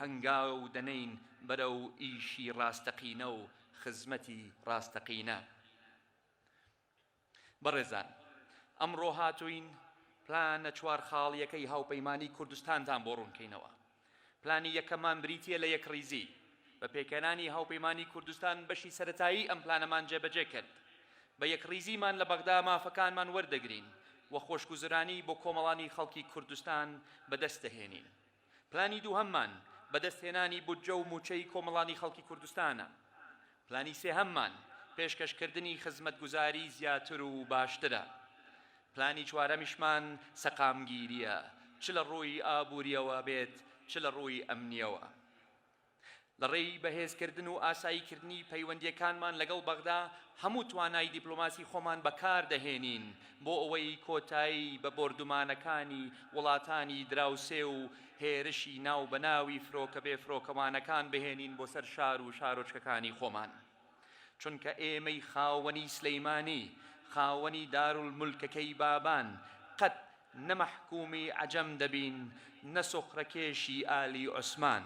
هەنگاو دەنێین بەرەو ئیشی ڕاستەقینە و خزمەتی ڕاستەقینە. بەڕێزان ئەمڕۆ هاتووین پلانە چوار خاڵییەکەی هاوپەیمانی کوردستانتان بۆ ڕوونکەینەوە. پلانی یەکەممان بریتییە لە یەکڕیزی. بە پێکهێنانی هاوپەیمانی کوردستان بەشی سەرەتایی ئەم پلانەمان جێبەجێ کرد. بە یەکڕیزیمان لە بەغدا مافەکانمان وەردەگرین و خۆشگوزرانی بۆ کۆمەڵانی خەڵکی کوردستان بەدەست دەهێنین. پلانی دووهەممان بەدەستهێنانی بودجە و مووچەی کۆمەڵانی خەڵکی کوردستانە. پلانی سێهەممان پێشکەشکردنی خزمەتگوزاری زیاتر و باشترە. پلانی چوارەمیشمان سەقامگیرییە، چ لە ڕووی ئابوورییەوە بێت، چ لە ڕووی ئەمنییەوە. لە ڕێی بەهێزکردن و ئاساییکردنی پەیوەندییەکانمان لەگەڵ بەغدا، هەموو توانای دیپلۆماسی خۆمان بەکار دەهێنین بۆ ئەوەی کۆتایی بە بۆردومانەکانی وڵاتانی دراوسێ و هێرشی ناو بەناوی فرۆکە بێفرۆکەوانەکان بهێنین بۆ سەر شار و شارۆچکەکانی خۆمان. چونکە ئێمەی خاوەنی سلیمانی، خاوەنی دارولمولکەکەی بابان، قەت نە مەحکومی عەجەم دەبین، نە سوخرەکێشی ئالی عوسمان.